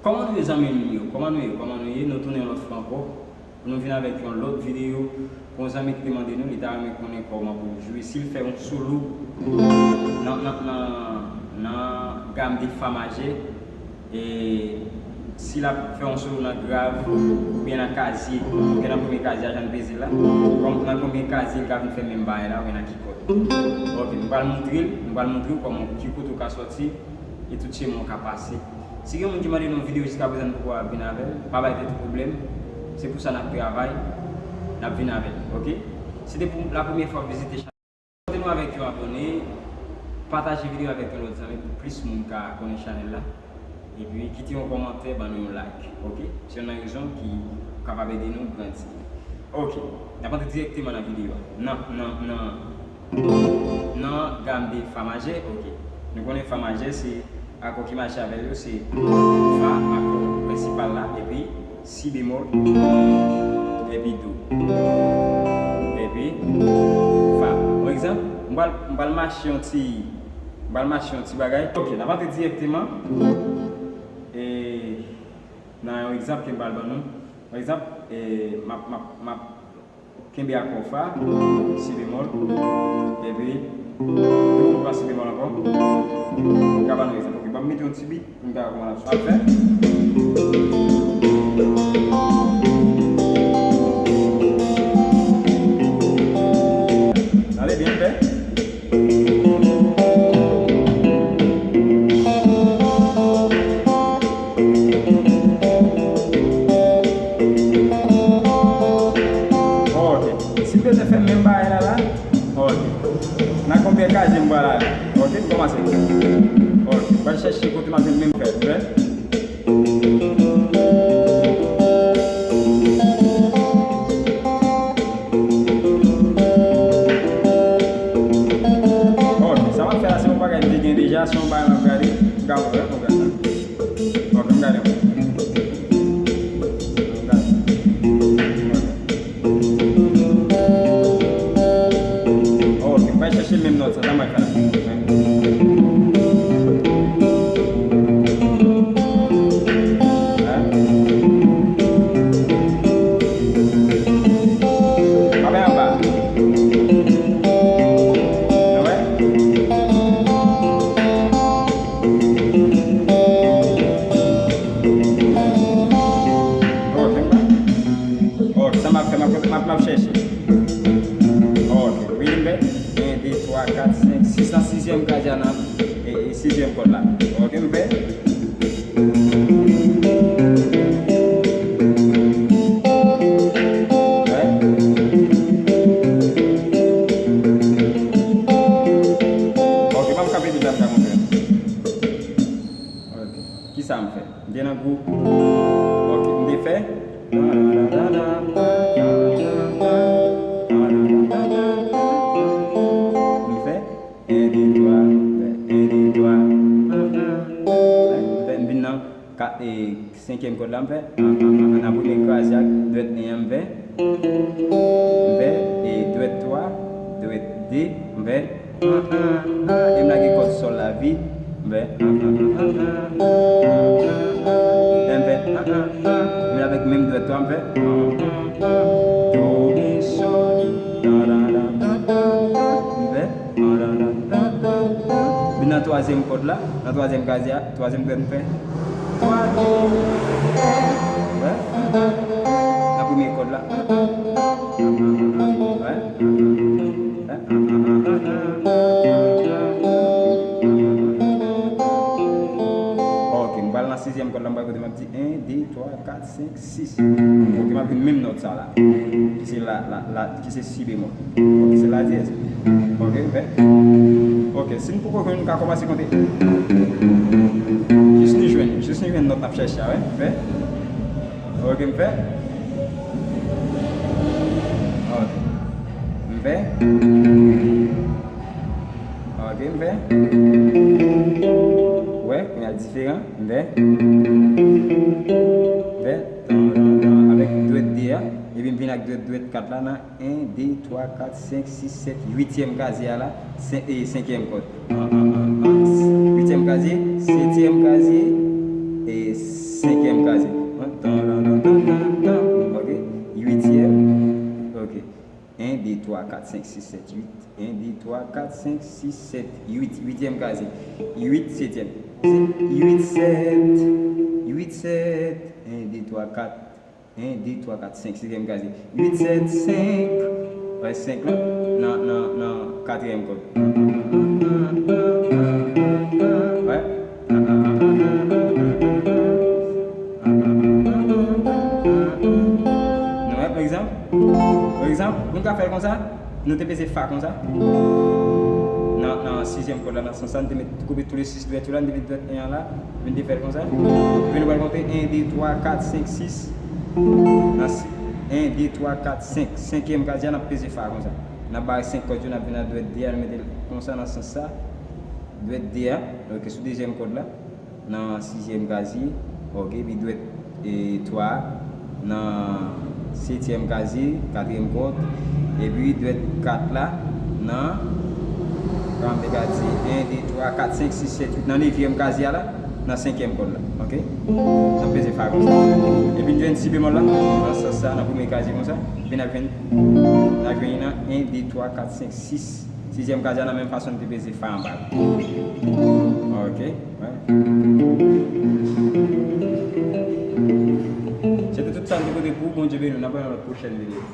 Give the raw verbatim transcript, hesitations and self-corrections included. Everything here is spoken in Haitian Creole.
Kòman nou ye, zanmi m yo? Kòman nou ye? Kòman nou ye? Nou tounen yon lòt fwa ankò pou nou vin avèk yon lòt videyo pou yon zanmi ki te mande nou, li ta renmen konnen kòman pou l jwe, si l fè yon solo nan, nan, nan, nan gam de fa majè, e si l ap fè yon solo nan grav oubyen nan kazye, oubyen nan premye kazye a, jan n peze la, kòm nan premye kazye, l ka vin fè menm bagay la, oubyen nan ki kòd. Ok, nou pral montre l, nou pral montre w kòman, ki kote w ka sòti, e tout chemen w ka pase. Si gen moun ki mande nou yon videyo jiska prezan nou poko ap vin avè l, pa bay tèt ou pwoblèm. Se pou sa n ap travay, n ap vin avè l, ok? Si se pou la premyè fwa w vizite chanèl, sipòte nou avèk yon abòne, pataje videyo avèk yon lòt zanmi pou plis moun ka konnen chanèl la. Epi kite yon kòmantè, ban nou yon like, ok? Se youn nan rezon ki kapab ede nou grandi. Ok, n ap antre dirèkteman nan videyo a. Nan, nan, nan, nan gam de fa majè, ok. Nou konnen fa majè se akò ki mache avè l yo, se fa, akò prensipal la, epi si bemòl, epi do, epi fa. Pa egzanp, m pral, m pral mache yon ti, m pral mache yon ti bagay. Ok, n ap antre dirèkteman, e, nan yon egzanp ke m pral ban nou. Pa egzanp, e, m ap, m ap, m ap kenbe akò fa, si bemòl, epi do, pa si bemòl ankò. M ka ba nou egzanp. Ok, ban m mete yon ti bit pou m ka wè kòman l ap fè. Tande byen, m fè. Ok, si m bezwen fè menm bagay la la, ok. Nan konbyen kazye m pral ale? Ok, m kòmanse. Ok, m pral chèche kote m ap jwenn menm fè, m fè. Ok, sa m ap fè la, se yon bagay m te gen deja, se yon bagay m ap gade, m ka wè, ok, m gade. Ok, m gade. M gade. Ok, m pral chèche menm nòt sa, sa m pral fè la. Hein? Pa bay anba. Nou wè? Ok, m pa. Ok, sa m ap fè, m ap, m ap, m ap chèche. Ok, wi, m fè. En, de, twa, kat, senk, sis. Nan sizyèm kazye a, nan, e, e, sizyèm kòd la. Ok, m fè. Wè. Ok, ban m kanpe deja, m ka montre. Ok. Kisa m fè? M te nan gwo. Ok, m te fè. M fè. En, de, twa. M fè en, de, twa. M fè, m vin nan kat, e, senkyèm kòd la, m fè. Nan premye krazye ak dwèt en an, m fè. M fè, e, dwèt twa, dwèt de, m fè. E m lage kòd sòl la vid, m fè. E m fè. E m avèk menm dwèt twa, m fè. Do, re, sòl. M fè. Vin nan twazyèm kòd la, nan twazyèm kazye a, twazyèm dwèt m fè. Twa, de, wè. Nan premye kòd la. Wè. Ok, m pral nan sizyèm kòd la, m pral kote m ap di en, de, twa, kat, senk, sis. Ok, m ap jwenn menm nòt sa la. Ki se la, la, la, ki se si bemòl. Ok, se la dyèz. Ok, m fè. Ok, si n poko jwenn, n ka kòmanse konte. Jis nou jwenn, jis nou jwenn nòt n ap chèche a, wè. M fè. Ok, m fè. Ok. M fè. Ok, m fè. Wè, kounye a l diferan. M fè. M fè. Tan, tan, tan, avèk dwèt de a. Epi m vin ak dwèt, dwèt kat la nan en, de, twa, kat, senk, sis, sèt, uityèm kazye a la. Sen-, e, senkyèm kòd. An, an, an, an. Uityèm kazye, setyèm kazye, e, senk. kat, senk, sis, sèt, uit. En, de, twa, kat, senk, sis, sèt, uit. Uityèm kazye. Uit, setyèm. Se uit, sèt. Uit, sèt. En, de, twa, kat. En, de, twa, kat, senk. Sizyèm kazye. Uit, sèt, senk. Wè, senk la. Nan, nan, nan katriyèm kòd. Wè. Nou wè, pa egzanp. Pa egzanp, moun ka fè l konsa. Nou te peze fa konsa. Nan, nan sizyèm kòd la, nan sans sa, nou te met, koupe tou le sis dwèt yo la, nou te met dwèt en an la, epi nou te fè l konsa. Epi nou pral konte en, de, twa, kat, senk, sis. Nan si-, en, de, twa, kat, senk. Senkyèm kazye a, n ap peze fa konsa. N ap bare senk kòd yo, n ap vin nan dwèt de a, nou mete l konsa nan sans sa. Dwèt de a, ok, sou dezyèm kòd la. Nan sizyèm kazye, ok, epi dwèt, e, twa a, nan setyèm kazye, katriyèm kòd, epi dwèt kat la, nan, kòman m te ka di, en, de, twa, kat, senk, sis, sèt, uit, nan nevyèm kazye a la, nan senkyèm kòd la, ok? N ap peze fa konsa. Epi n jwenn si bemòl la, nan sans sa, nan premye kazye konsa, epi n ap jwenn, n ap jwenn li nan en, de, twa, kat, senk, sis. Sizyèm kazye a nan menm fason n te peze fa anba. Ok, wè. Se te tout sa m te pote pou ou, Bondye beni w, n ap wè nan lòt pwochèn videyo.